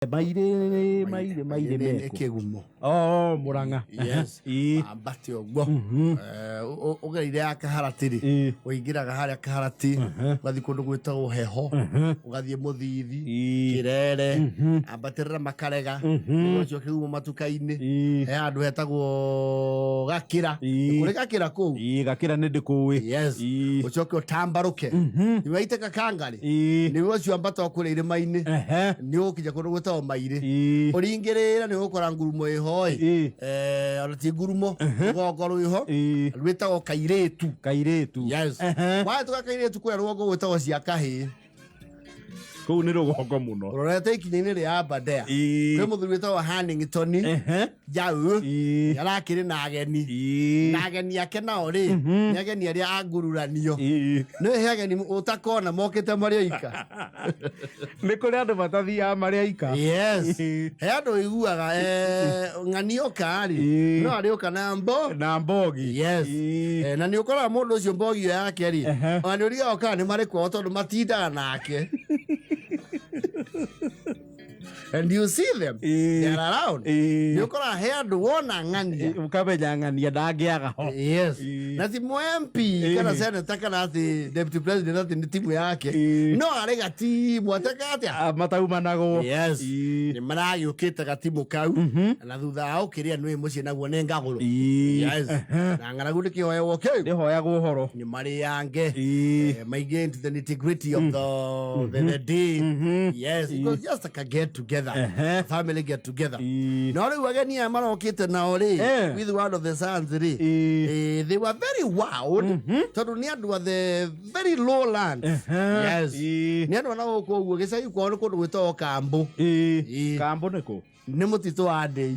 Mairĩ mairĩ mairĩ Nĩ mekũ kĩgumo. Oh, Mũrang'a. Yes. Ambate ũguo. Ũgereire ya Kaharati rĩ, ũingĩraga harĩa Kaharati, ũgathiĩ kũndũ gwĩtagwo Heho, ũgathiĩ Mũthithi, Kĩrere, ambatĩrĩra Makarega, ũcio kĩgumo matuka-inĩ, he handũ hetagwo Gakĩra. Kũrĩ Gakĩra kũu? Ĩĩ, Gakĩra nĩ ndĩkũĩ. Yes. Ũcoke ũtambarũke. Nĩwaitĩka Kangarĩ? Nĩ ũcio ambata kũrĩa irĩma-inĩ. Nĩ ũgũkinya kũndũ gwĩtagwo Mairĩ. Ũringĩrĩra nĩ ũgũkora ngurumo ĩho ĩ. Ona ti ngurumo, rũgongo rwĩho rwĩtagwo Kairĩtu. Kairĩtu. Yes. Wahĩtũka Kairĩtu kũrĩa rũgongo gwĩtagwo cia Kahĩĩ. Kũu nĩ rũgongo mũno. Ũrorete ikinya-inĩ rĩa Aberdare. Kwĩ mũthuri wĩtagwo Hannington Jau. Arakĩrĩ na ageni. Na ageni ake nao rĩ, nĩ ageni arĩa a ngururanio. Nĩ he ageni ũtakona mokĩte marĩ oika. Nĩ kũrĩ andũ matathiaga marĩ aika. Yes. He andũ ũiguaga ng'ani oka rĩ, no arĩũka na mbo. Na mbogi. Yes. Na nĩ ũkoraga mũndũ ũcio mbogi ĩyo yake rĩ, ona nĩ ũrigaga kana nĩ marĩ kwao tondũ matindaga nake. And you see them, they are around. Nĩ ũkoraga he andũ wona ng'ania. Ũkamenya ng'ania ndangĩaga ho. Yes. Na ti mũ MP kana senator kana atĩ deputy president atĩ nĩ timu yake. No arĩ gatimu ateka atĩa? Ah, mataumanagwo. Yes. Nĩ maragĩũkĩte gatimu kau na thutha wa ũkĩrĩa nĩ mũciĩ naguo nĩ ngagũrũ. Yes. Na ng'aragu ndĩkĩhoyagwo kĩu. Ndĩhoyagwo ũhoro. Nĩ marĩange. Maingĩ into the nitty gritty of the day. Yes. It was just like a get together. A family get together. No rĩu ageni aya marokĩte nao rĩ, with one of the sons rĩ, they were very wowed tondũ nĩ andũ a the very low land. Yes. Nĩ andũ a na gũkũ ũguo gĩcagi kwao nĩ kũndũ gwĩtagwo Kambũ. Kambũ nĩ kũ? Nĩ mũtitũ wa Ndĩi.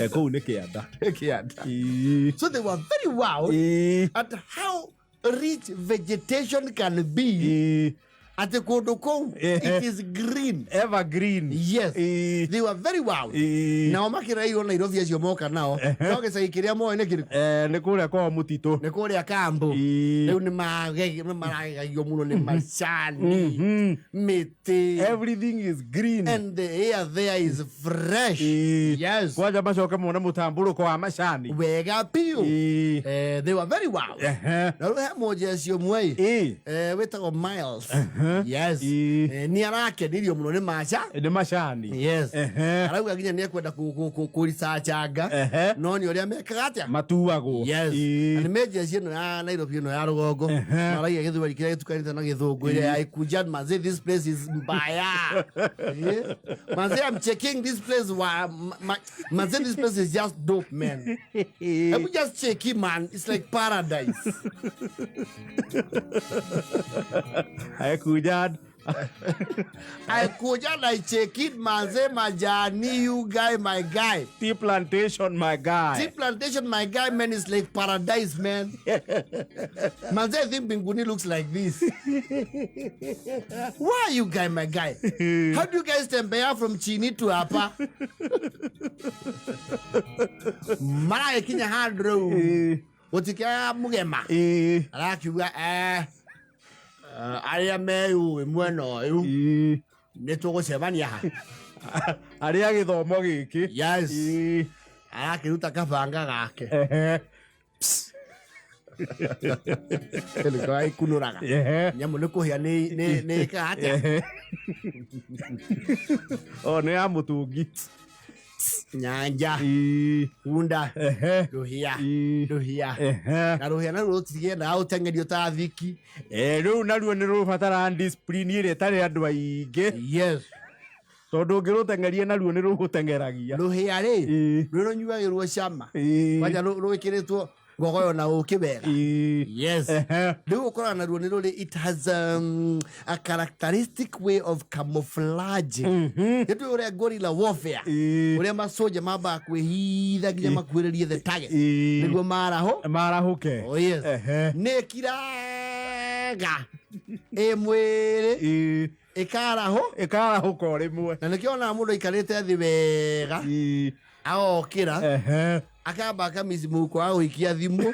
Kũu nĩ kĩanda. Kĩanda. So they were very wowed at how rich vegetation can be. Atĩ kũndũ kũu it is green. Evergreen. Yes. They were very wowed. Nao makĩrairwo Nairobi acio moka nao. No gĩcagi kĩrĩa moĩ nĩ kĩrĩkũ? Nĩ kũrĩa kwao mũtitũ. Nĩ kũrĩa Kambũ. Rĩu nĩ maragegagio mũno nĩ macani, mĩtĩ. Everything is green. And the air there is fresh. Yes. Kwanja macoke mone mũtambũrũko wa macani. Wega biũ. They were very wowed. Na rĩu he mũnjeci ũmwe ĩ, wĩtagwo Miles. Yes. Nĩ arakenirio mũno nĩ maca. Nĩ macani. Yes. Arauga nginya nĩ ekwenda kũricachanga. No nĩ ũrĩa mekaga atĩa? Matuagwo. Yes. Na nĩ menjeci ĩno ya Nairobi ĩno ya rũgongo. Maragia gĩthweri kĩrĩa gĩtukanĩte na gĩthũngũ ĩrĩa ya Ikujan manze this place is mbaya. Yeah. Manze I'm checking this place wa manze this place is just dope man. Hebu just check it man. It's like paradise. Ikujan. I kuja na check it manze majani you guy my guy. Tea plantation my guy. Tea plantation my guy man is like paradise man. Manze I think Mbinguni looks like this. Why you guy my guy? How do you guys tembea from chini to hapa? Maragĩkinya handũ rĩu gũtikĩaga mũgema. Arakiuga arĩa meyũĩ mwena ũyũ nĩ tũgũcemania ha. Arĩa gĩthomo gĩkĩ. Yes. Arakĩruta kabanga gake. Nĩko aikunũraga. Nyamũ nĩ kũhĩa nĩ ĩkaga atĩa? O nĩ ya mũtungi. Nyanja. Hunda. Rũhĩa. Rũhĩa. Na rũhĩa naruo rũtigĩendaga gũteng'erio ta thiki. Rĩu naruo nĩ rũbataraga discipline ĩrĩa ĩtarĩ andũ aingĩ. Yes. Tondũ ũngĩrũteng'eria naruo nĩ rũgũteng'eragia. Rũhĩa rĩ, rwĩ rũnyuagĩrwo cama. Kwanja rwĩkĩrĩtwo ngogoyo na ũkĩ wega. Yes. Rĩu ũkoraga naruo nĩ rũrĩ it has a characteristic way of camouflaging. Nĩ tũĩ ũrĩa gorilla warfare. Ũrĩa masoja mambaga kwĩhitha nginya makuhĩrĩrie the target. Nĩguo marahũ. Marahũke. Oh yes. Nĩ ĩkiraga ĩ mwĩrĩ. Ĩkarahũ. Ĩkarahũka o rĩmwe. Na nĩkĩo onaga mũndũ aikarĩte thĩ wega. Agokĩra. Akamba akamici mũhuko wa gũikia thimũ.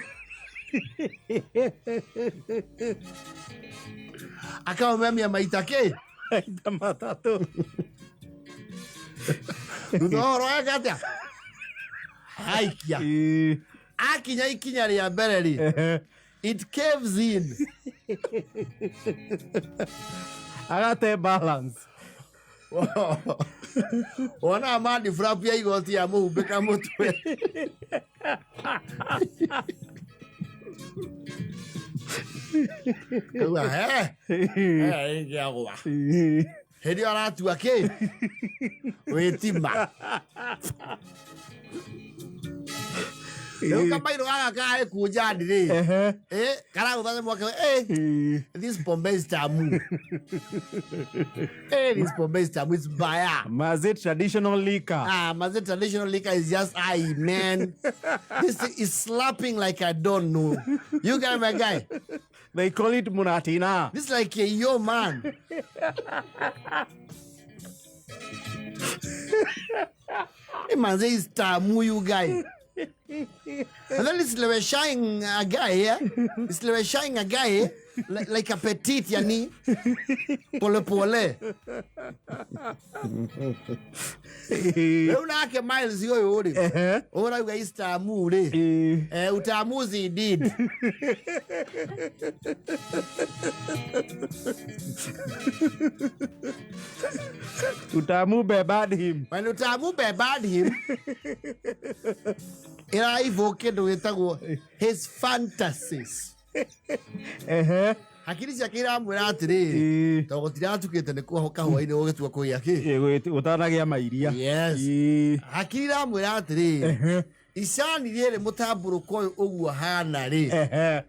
Akaũmemia maita kĩ? Maita matatũ. Thutha wa ũhoro eka atĩa? Aikia. Ĩĩ. Akinya ikinya rĩa mbere rĩ, Ehe. it caves in. Agate balance. Wonaga mandifurapu ya igoti ya mũhumbĩka mũtwe. Kauga, he, he, ĩngĩagũa. Ĩĩ. Hĩndĩ ĩyo aratua kĩ? Wĩtima. Rĩu kamairũ gaka kaĩ kunjani rĩ, Ehe. karagũtha mwake, Ĩĩ. this pombe is tamu. This pombe is tamu, it's baya. Maze traditional liquor. Ah, maze traditional liquor is just, aye, man. This thing is slapping like I don't know. You guy, my guy. They call it Muratina. This is like a yo man. Hey, man, say it's tamu, you guy. And then it's like shying a guy here. It's like shying a guy like a petite, yani. Pole pole. Rĩu nake Miles ũyũ rĩ, Ehe. ũrauga is tamu rĩ. Ĩĩ. Utamuzi indeed. Utamu bebad him. When utamu bebad him, ĩraivoke kĩndũ gĩtagwo his fantasies. Ehe. Hakiri ciake iramwĩra atĩrĩrĩ, Ĩĩ. tondũ gũtiratukĩte nĩ kwa kahũa-inĩ gũgĩtua kũgĩa kĩ. Ĩĩ, gũtanagĩa mairia. Yes. Ĩĩ. Hakiri iramwĩra atĩrĩrĩ, Ehe. icani rĩrĩ mũtambũrũko ũyũ ũguo hana rĩ, Ehe.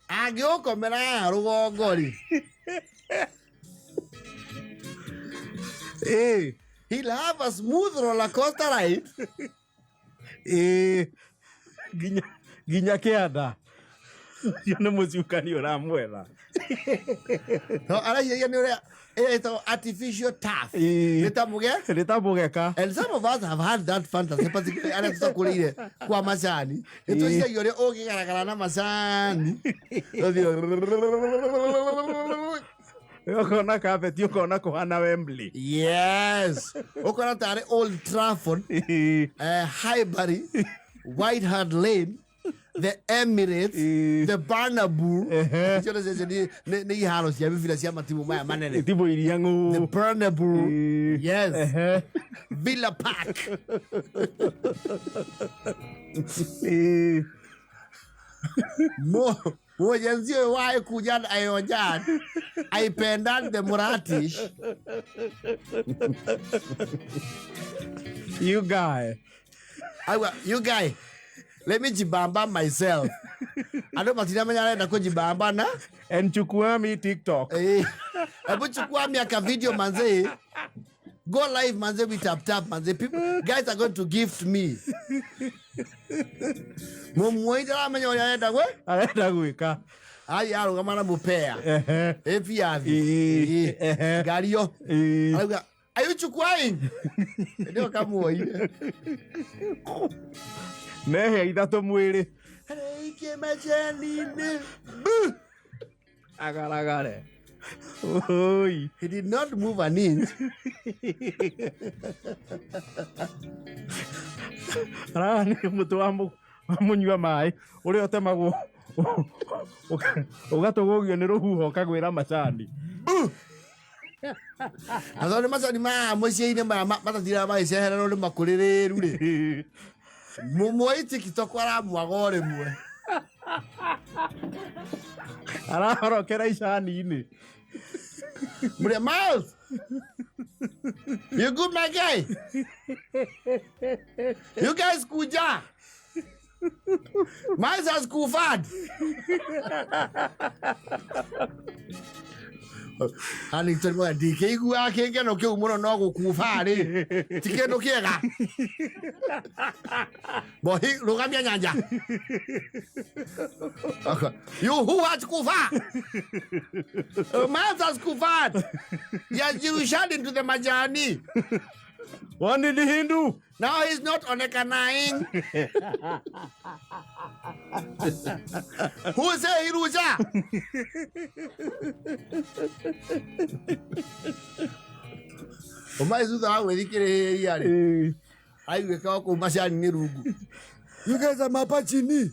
angĩũkomera haha rũgongo rĩ, Ĩĩ. he'll have a smooth roller coaster ride. Ĩĩ. Nginya nginya kĩanda. Ũcio nĩ mũciukani ũramwetha. No araciria nĩ ũrĩa ĩtagwo artificial turf. Ĩĩ. Nĩ ta mũge? Nĩ ta mũgeka. And some of us have had that fantasy, particularly arĩa tũtakũrĩire kwa macani. Nĩ twĩciragia ũrĩa ũngĩgaragara na macani. Ũthiĩ Ũkona kabeti ũkona kũhana Wembley. Yes. Ũkona tarĩ Old Trafford, Ĩĩ. Highbury, White Hart Lane, the Emirates, Ĩĩ. the Bernabeu. Ehe. Icio nĩcio nĩ iharo cia mĩbira cia matimu maya manene. Timũ iria The ng'ũ. Bernabeu. Ĩĩ. Yes. Ehe. Villa Park. Ĩĩ. Mujenzi ũyũ wa kuja ayojan aipendan the Muratish. You guy. Aiwa, you guy, let me jibamba myself. Andũ matiramenya arenda kujibamba na And chukua mi TikTok. Hebu chukua miaka video manze. Go live manze, we tap tap manze. People, guys are going to gift me. Mumuoita aramenya ũrĩa arenda gwe Arenda gwĩka. ai arũgama na mũpea Ehe. ĩbiathi Ĩĩ. Ehe. ngario Ĩĩ. arauga are you chukuaing ndio kamuoire Mehia ithatũ mwĩrĩ. Areikie macani-inĩ. Agaragare. Oi. He did not move an inch. Araga nĩ mũtĩ wa mũnyua maĩ ũrĩa ũtemagwo ũgatũgũgio nĩ rũhuho ũkagwĩra macani. Na tondũ nĩ macani maya mũciĩ-inĩ maya matatiraga magĩcehererwo nĩ makũrĩrĩru rĩ, mũmuoi TikTok aramwaga o rĩmwe. Arahorokera icani-inĩ. Mũrĩa Miles, you good my guy? You guys kuja? Miles has kufad. Hannington mwa ndikĩiguaga kĩngeno kĩu mũno no gũkuba rĩ ti kĩndũ kĩega. Bohi rũgamia nyanja. You who has kufa? Miles has kufad. He has jirushed into the majani. Wani ni Hindu. Now he's not onekanaing. Who say Hiruja? Ũmaĩ thutha wa gwĩthikĩrĩria rĩ aiguĩka o kũu macani-inĩ rungu. You guys are mapachini.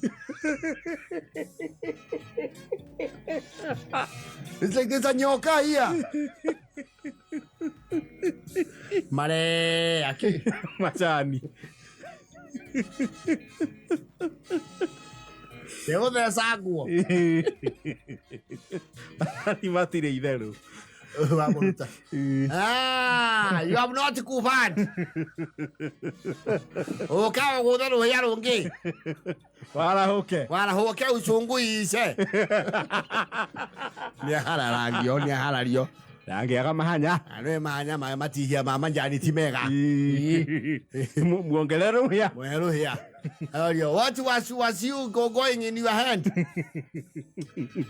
It's like there's a nyoka here. Mare, aki. Macani. Ndĩgũtheca nguo. Macani matirĩ itherũ. Wamũruta. Ah, you have not covered. Ũka ũgũthe rũhĩa rũngĩ. Warahũke. Warahũke ucungu ice. Nĩahararangio, nĩaharario. Ndangĩaga mahanya. Nĩ mahanya maĩ matihia ma manjani ti mega. Muongerere rũhĩa. Mwe rũhĩa. Ario, what was you going in your hand?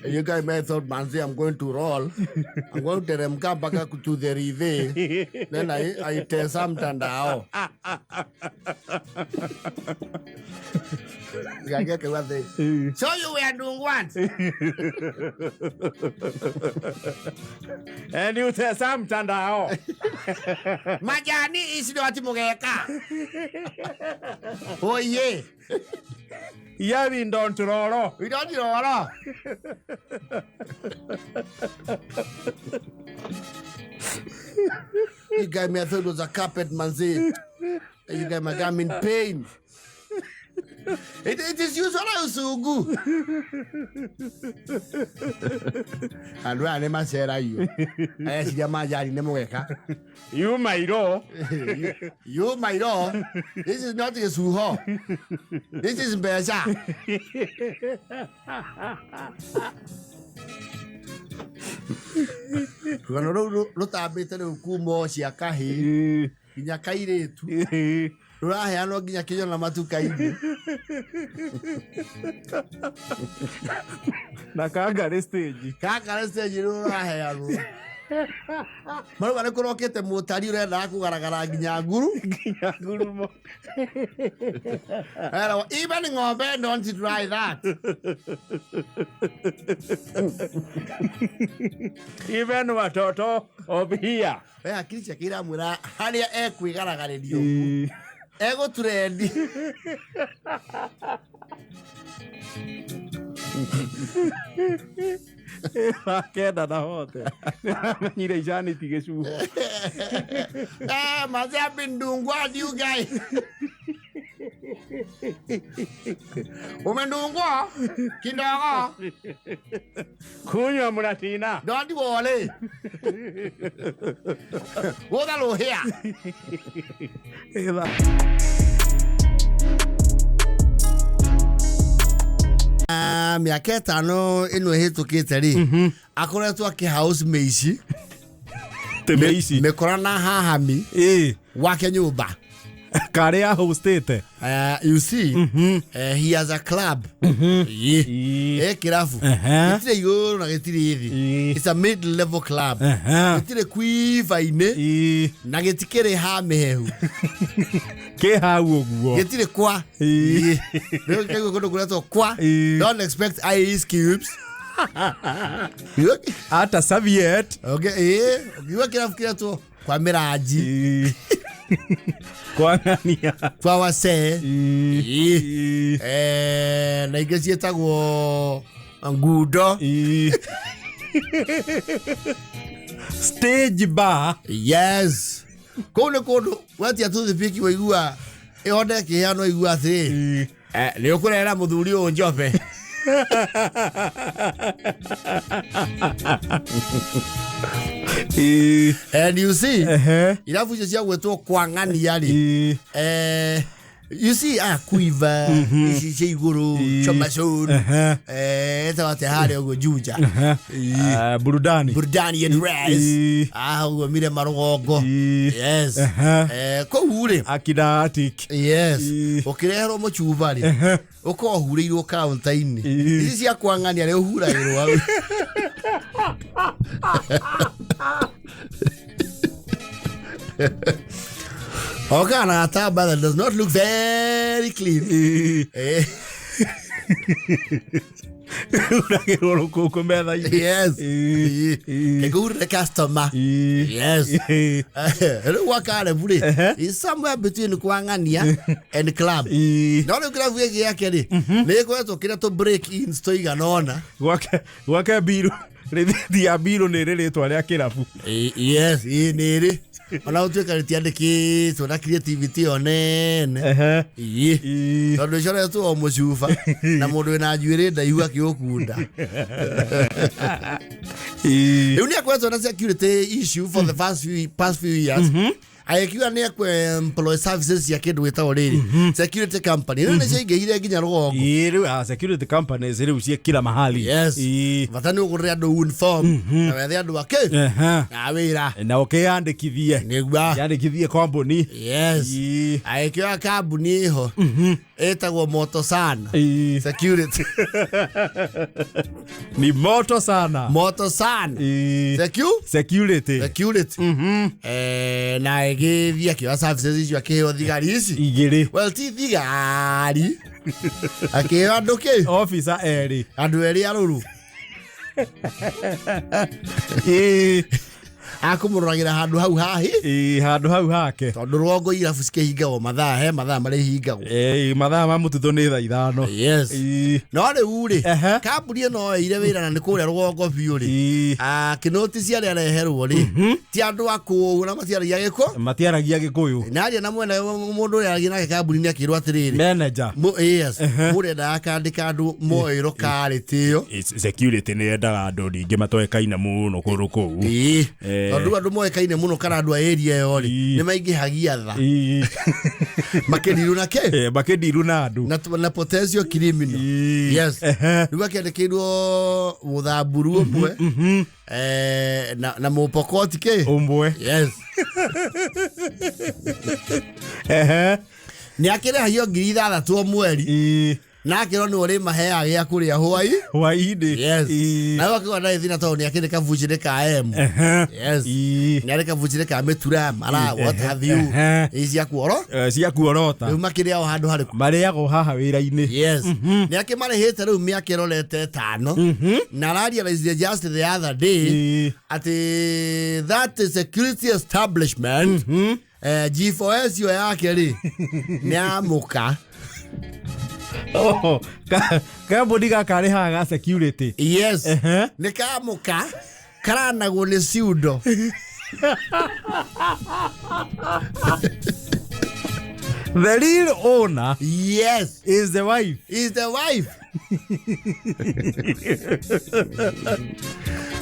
You guys may thought, manzi, I'm going to roll. I'm going to teremka mpaka to the river. Then I tesa mtandao. So you were doing what? And you tesa mtandao. Majani is not mugeka. Oh yeah. Yeah, we don't roll. We don't roll. You guys may thought it was a carpet, manzi. You guys may I'm in pain. It is usually usugu. Andũ aya nĩ maceragio. Eciria manjani nĩ mũgeka. You might know. You might know. This is not gĩcuho. This is mbeca. Rũgano rũu rũtambĩte rĩu kuma cia kahĩĩ nginya kairĩtu. Rũraheanwo nginya kĩnyona na matuka-inĩ. Na kangarĩ stage. Kangarĩ stage rũraheanwo. Marauga nĩ kũrokĩte mũtari ũrendaga kũgaragara nginya nguru. Nginya ngurumo. Even ng'ombe don't try that. Even watoto of here. We hakiri ciake iramwĩra harĩa ekwĩgaragarĩrio ũguo. Egũtrendi. Wakenda na hote. Nĩamenyire icani ti gĩcuho. Manze, I've been ndungwa you guys. Umendungwa kidogo. Kunywa mũratina. Don't worry. Gũtha rũhĩa. Mĩaka ĩtano ĩno ĩhĩtũkĩte rĩ, akoretwo akĩ house mĩici. Mĩici. Mĩkora na hahami wake nyũmba. Karĩa hostĩte. You see, he has a club. Kĩrabu. Gĩtirĩ igũrũ na gĩtirĩ thĩ. It's a mid level club. Gĩtirĩ kwiva-inĩ na gĩtikĩrĩ ha mĩhehu. Kĩ hau ũguo. Gĩtirĩ kwa. Rĩu kĩguo kũndũ kũretwo kwa. Don't expect ice cubes. Ata serviette. Okay, ũkiuga kĩrabu kĩretwo kwa mĩranji. Kwa ng'ania. Kwa wasee. Na ingĩ ciĩtagwo ngundo. Stage bar. Yes. Kũu nĩ kũndũ wetia toothpick waigua ĩhonde ĩkĩheanwo waigua atĩrĩ, nĩ ũkũrehera mũthuri ũyũ njobe. And you see, irabu icio cia gwĩtwo kwa ng'ania rĩ, you see, kuiva ici cia igũrũ, choma zone, ĩtagwo atĩa harĩa ũguo Juja. Burudani. Burudani and Res. Ũguo Mirema rũgongo. Yes. Kũu rĩ. Akina Attic. Yes. Ũkĩreherwo mũcuba rĩ, ũkorwo ũhurĩirwo counter-inĩ. Ici cia kwa ng'ania rĩ ũhuragĩrwo hau. Okaga na gatamba that does not look very clean. Ĩĩ. Uragĩrwo rũkũngũ metha-inĩ. Yes. Ĩĩ. Ĩĩ. Kĩngũrire customer. Ĩĩ. Yes. Ĩĩ. Rĩu gwa Karebu rĩ, is somewhere between kwa ng'ania and club. Ĩĩ. No rĩu kĩrabu gĩkĩ gĩake rĩ, nĩ gĩkoretwo kĩrĩa tũ break ins tũigana ũna. Gwake mbiru, rĩthiti ya mbiru nĩ ĩrĩ rĩtwa rĩa kĩrabu. Yes, ĩĩ nĩ ĩrĩ. Ona gũtuĩka rĩtiandĩkĩtwo na creativity ĩyo nene. Ĩĩ. Ĩĩ. Tondũ ĩcoretwo o mũcuba na mũndũ wĩna njuĩrĩ ndaihu akĩũkunda. Ĩĩ. Rĩu nĩ akoretwo na security issue for the past few years. Agĩkiuga nĩ ekũ employ services cia kĩndũ gĩtagwo rĩrĩ security company. Rĩu nĩ ciaingĩhire nginya rũgongo. Ĩĩ, rĩu security companies rĩu ciĩ kila mahali. Yes. Ĩĩ. Bata nĩ ũgũrĩre andũ uniform na wethe andũ akĩ na wĩra. Na ũkĩyandĩkithie. Nĩguo. Yandĩkithie kambuni. Yes. Ĩĩ. Agĩkĩoya kambuni ĩho ĩtagwo Moto Sana Ĩĩ. Security. Ni moto sana. Moto Sana Ĩĩ. Security. Security. Na ĩgĩthiĩ akĩoya services icio akĩheo thigari ici. Igĩrĩ. Well, ti thigari. Akĩheo andũ kĩ? Officer erĩ. Andũ erĩ arũrũ. Ĩĩ. Akũmũroragĩra handũ hau hahi. Ĩĩ, handũ hau hake. Tondũ rũgongo irabu cikĩhingagwo mathaa, he mathaa marĩa ihingagwo. Ĩĩ, mathaa ma mũtitũ nĩ thaa 5. Yes. Ĩĩ. No rĩu rĩ, kambuni ĩno yoire wĩra na nĩ kũrĩa rũgongo biũ rĩ. Ĩĩ. Akĩnotisi arĩa areherwo rĩ, ti andũ a kũu na matiaragia gĩkũ. Matiaragia gĩkũyũ. Na aria na mwene mũndũ ũrĩa aragia nake kambuni-inĩ akĩrwo atĩrĩrĩ. Manager. Yes. Mũrenda akandĩka andũ moĩrwo karĩtĩ ĩyo. Security nĩ yendaga andũ ningĩ matoĩkaine mũno kũndũ kũu. Ĩĩ. Eh. Tondũ andũ moĩkaine mũno kana andũ a area ĩyo rĩ, Ĩĩ. nĩ maingĩhagia tha. Ĩĩ. Makĩndirwo na kĩ? Makĩndiru na andũ. Na potential criminal. Ĩĩ. Yes. Rĩu akĩandĩkĩirwo mũthamburu ũmwe na mũpokoti kĩ? Ũmwe. Yes. Nĩ akĩrĩhagio 6,000 o mweri. Ĩĩ. Na akĩrwo nĩwe ũrĩmaheaga gĩa kũrĩa hwaĩ. Hwaĩ-inĩ. Yes. Ĩĩ. Na akĩgwa ndarĩ thĩna tondũ nĩ akĩrĩ kabucĩrĩ ka M. Yes. Ĩĩ. Nĩ arĩ kabucĩrĩ ka mĩtura mara what have you. Ici cia kuoro. Cia kuorota. Rĩu makĩrĩao handũ harĩkũ? Marĩagwo haha wĩra-inĩ. Yes. Nĩ akĩmarĩhĩte rĩu mĩaka ĩrorete 5. Na ararealize just the other day atĩ that security establishment G4S ĩyo yake rĩ nĩ amũka. Oh, kambuni gaka karĩhaga ga security. Yes. Nĩ kamũka karanagwo nĩ ciundo. The real owner Yes. is the wife. Is the wife.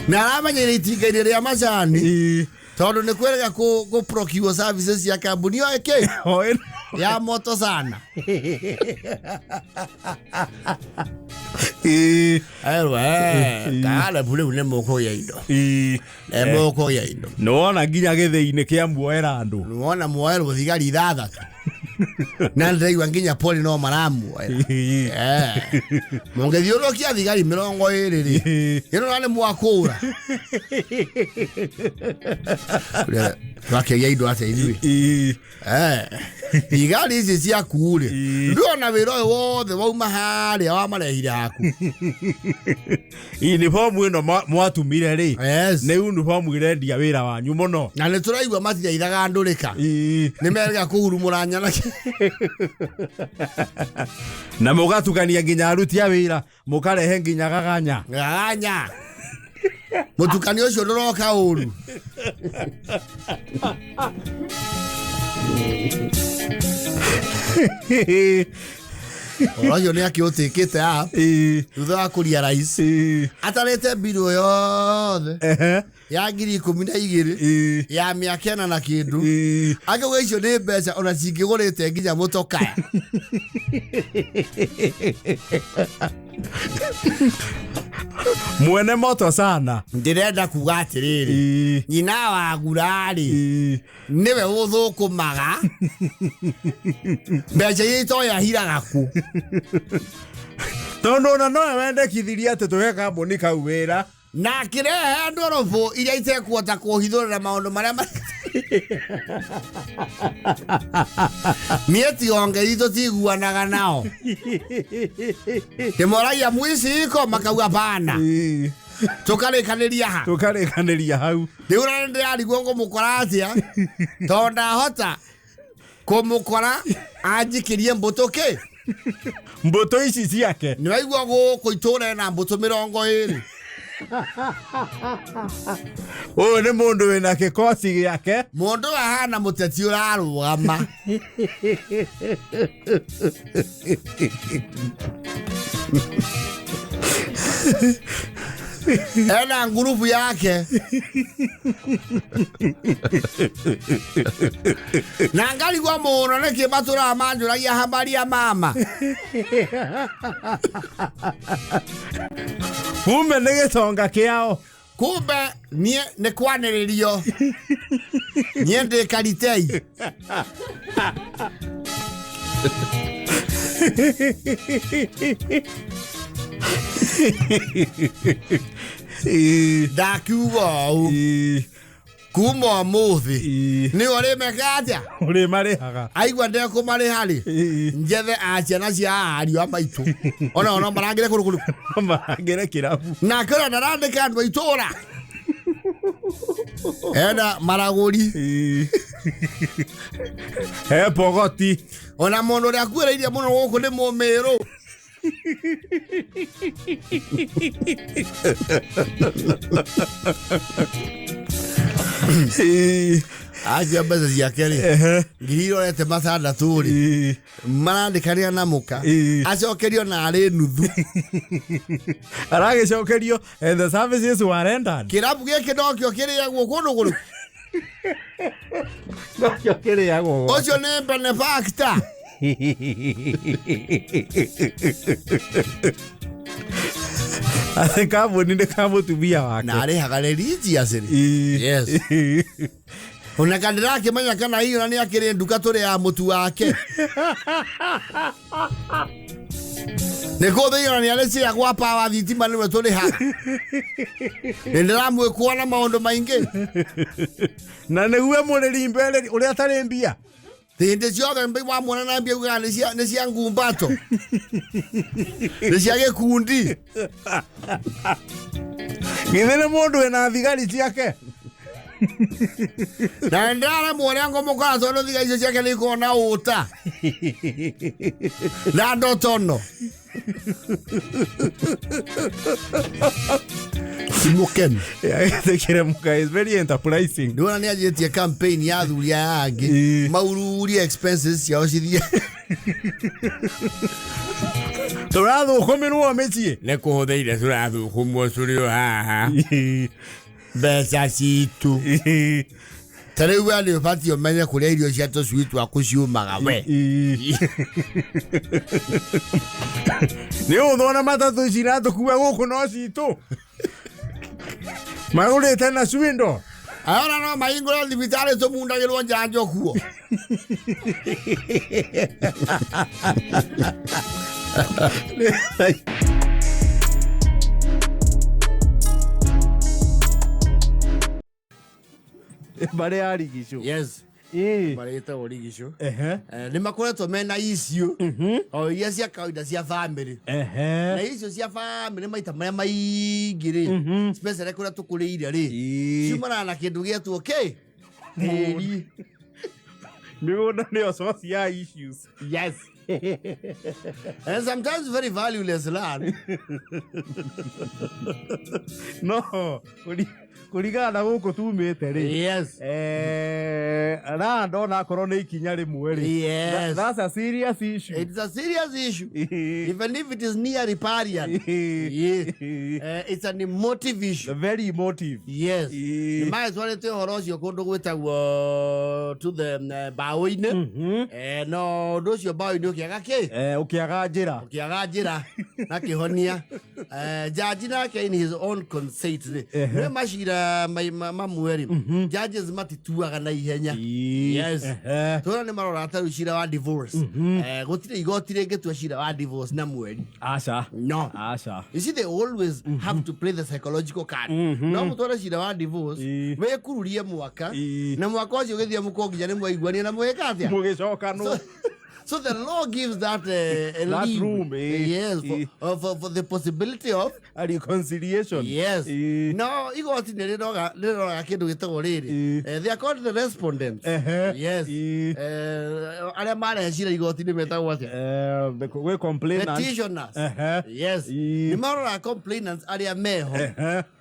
Na aramenyeire itinga-inĩ rĩa macani tondũ nĩ kwĩrega kũ procure services cia kambuni ĩyo ĩkĩ O ĩno. ya moto sana. Ĩĩ. Erwo Karebu rĩu nĩ mũkũgĩa indo. Ĩĩ. Nĩ mũkũgĩa indo. Nĩwona nginya gĩthĩi-inĩ kĩa muoera andũ. Nĩwona muoerwo thigari 6. Na ndĩraigua nginya poli no maramuoera. Mũngĩthiũrũrũkia thigari 20 rĩ, ĩno na nĩ mwakũra. Twakĩgĩa indo atĩa ithuĩ? Ĩĩ. Thigari ici ciaku rĩ, Ĩĩ. ndũrona wĩra ũyũ wothe wauma harĩa wamarehire haku. Uniform ĩno mwatumire rĩ, Yes. nĩ uniform ĩrendia wĩra wanyu mũno. Na nĩ tũraigua matithaithaga ndũrĩka. Ĩĩ. Nĩ merega kũhurumũra nyanake. Na mũgatukania nginya aruti a wĩra, mũkarehe nginya gaganya. Gaganya. Mũtukanio ũcio ndũroka ũru. Ũhoro ũcio nĩ akĩũtĩkĩte up thutha wa kũria rais. Atarĩte mbirũ yothe ya 12,000 ya mĩaka ĩna na kĩndũ. Akauga icio nĩ mbeca ona cingĩgũrĩte nginya mũtokaya. Mwene moto sana. Ndĩrenda kuga atĩrĩrĩ, nyina wa gura-rĩ, nĩwe ũthũkũmaga mbeca iria itoĩ ahiraga kũ. Tondũ ona nowe wendekithirie atĩ tũhe kambuni kau wĩra. Na akĩrehe ndũrũbũ iria itekuhota kũhithũrĩra maũndũ marĩa Niä tionge itå tiguanaga nao ndä moragia mwiciko makauga bana tå karä kanä ria ha Tå karä kanä ria hau. Rä u na ndä rarigwo ngå må kora atä a tondå ndahota kå må kora anjikä rie mbå tå kä Mbå tå ici ciake. Nä waigua gå kå itå ra ena mbå tå mä rongo ä rä. Å yå nä må ndå wä na kä koci gä ake. Må ndå ahana må teti å rarå gama. Ena ngurubu yake na ngarigwo mũno nĩkĩ matũraga manjũragia habaria mama. Kumbe nä gä tonga kä ao. Kumbe niĩ nĩ kwanĩrĩrio niĩ ndĩ karitei. Ndakiuga ũũ kuma ũmũthĩ nĩ ũrĩmeka atĩa. Å rä marä haga. Aigua ndekũmarĩha rĩ, njethe a ciana cia ariũ a maitũ ona no marangĩre kũrũ kũrũ. Marangä re kä rabu. Nake ũrĩa ndarandĩka andũ a itũũra ena maragũri. He pogoti. Ona mũndũ ũrĩa akuĩrĩirie mũno gũkũ nĩ mũmĩrũ. Acio mbeca ciake rĩ, ngiri irorete matandatũ rĩ, marandĩkanĩra na mũka acokerio na arĩ nuthu. Aragä cokerio and the services were rendered. Kĩrabu gĩkĩ nokĩo kĩrĩagwo kũndũ kũrũ. Nokĩo kä rä agwo. Ũcio nĩ benefactor. Atä kambuni nä ka må tumia wake. Na arĩhaga religiously. Yes. Ona kana ndĩrakĩmenya kana hihi ona nĩ akĩrĩ nduka tũrĩ ya mũtu wake nĩ kũthĩi ona nĩ arĩ cia gwa power thitima nĩwe tũrĩhaga nĩ ndĩramwĩkũa na maũndũ maingĩ. Na nä gue må rä ri mbere å rä a atarä mbia. Hĩndĩ ciothe wamuona na mbia ugaga nĩ cia ngumbato, nĩ cia gĩkundi. Githä nä må ndå wä na thigari ciake. Na ndĩraremwo ũrĩa ngũmũkora tondũ thiga icio ciake nĩ ikoragwo na ũta na ndotono timũkenu. Agätä kä is very enterprising. Ndĩwona nĩ anjĩtie campaign ya athuri aya angĩ maururie expenses ciao cithiĩ. Tå rathå kå mä rwo mä ciä. Nä kå hå thä ire tå rathå kå mwo tå rä o haha. Mbeca citũ ta rĩu we nĩ ũbatiĩ ũmenye kũrĩa irio cia tũcui twaku ciumaga we. Nä å thona matatå ici ratå kua gå kå no citå magå rä te na cwindo. Ayona no mahingũre thibitarĩ tũmundagĩrwo njanjo kuo. Mbarä ya rigicå. Yes. Marĩtagwo rigicũ. Nĩ makoretwo mena issue o iria cia kawaida cia family na icio cia family maita marĩa maingĩ rĩ, especially kũrĩa tũkũrĩire rĩ, ciumanaga na kĩndũ gĩetwo kĩ tĩri. Mä gå nda nä yo source ya issues. Yes. And sometimes very valueless land. No kå ringana na gå kå tumä te rä, Yes. ra ndona akorwo nä ikinya rä mwe rä. Yes. That's a serious issue. It's a serious issue. Even if it is near riparian. Yeah. It's an emotive issue. Very emotive. Yes. Nĩ magĩtwarĩte ũhoro ũcio kũndũ gwĩtagwo to the mbaũ-inĩ. No ũndũ ũcio mbaũ-inĩ ũkĩaga kĩ? Å kä aga njä ra. Ũkĩaga njĩra na kĩhonia. Jaji nake in his own conceit rĩ, nĩ macira mahinda mamwe rĩ, judges matituaga na ihenya. Yes. Tũrona nĩ marora ta rĩu cira wa divorce. Gũtirĩ igoti rĩngĩtua cira wa divorce na mweri. Aca. No. Aca. You see, they always have to play the psychological card. No mũtware cira wa divorce, wĩkururie mwaka, na mwaka ũcio ũgĩthiĩ mũkwo nginya nĩ mwaiguania na mwĩka atĩa? Mũgĩcokanwo. So the law gives that a That leeway. room, Yes, for the possibility of A reconciliation. Yes. No, igoti nĩ rĩroga kĩndũ gĩtagwo rĩrĩ. They are called the respondents. Yes. Arĩa marehe cira igoti-inĩ metagwo atĩa? Gwĩ complainant. Petitioners. Yes. Nĩ maroraga complainants arĩa meho,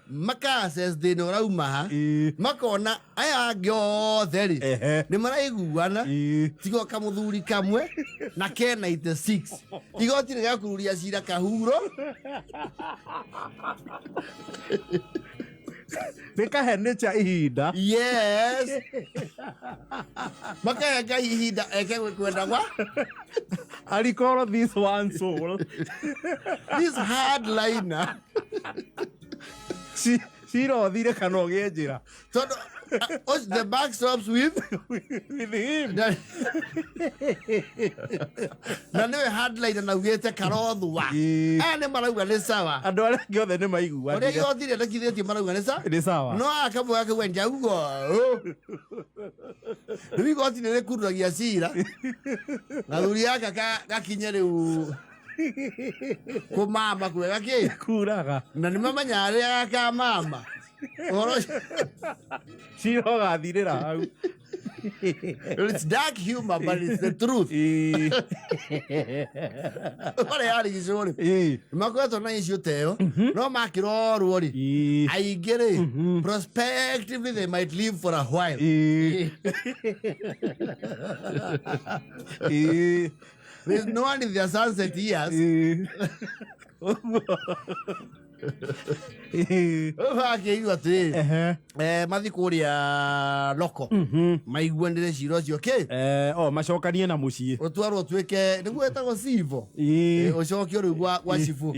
maka-assess thĩna ũrauma ha, makona aya angĩ othe rĩ, nĩ maraiguana, tiga kamũthuri kamwe na ke 96. Igoti rĩgakururia cira kahuro. Rĩkahe nature ihinda. Yes, makahe Ngai ihinda eke kwenda gwa I recall this one soul. This hardliner. Cira ũthire kana ũgĩe njĩra. Tondũ the back stops with with him. Na nĩwe hardliner na ugĩte karothua. Aya nĩ marauga nĩ sawa. Andũ arĩa angĩ othe nĩ Ũrĩa maiguanire. igoti rĩendekithĩtie marauga nĩ sawa. Nĩ sawa. No akamwe gakauga njaugo. Rĩu igoti nĩ rĩkururagia cira, gathuri gaka gakinye rĩu kũmama kwega kĩ Kuraga. Na nĩ mamenyaga rĩrĩa gakamama ũhoro ũcio. Cira ũgathirĩra hau. It's dark humor, but it's the truth. Ũrĩa yarigicwo rĩ, makoretwo na issue ta ĩyo, no makĩrorwo rĩ, aingĩ rĩ, prospectively they might live for a while. There's no one in their sunset years. Makĩigua atĩrĩrĩ, mathi kũrĩa loko maiguanĩre cira ũcio kĩ O macokanie na mũciĩ. Ũtwarwo ũtuĩke nĩguo ĩtagwo civo, ũcokio rĩu gwa cibũ.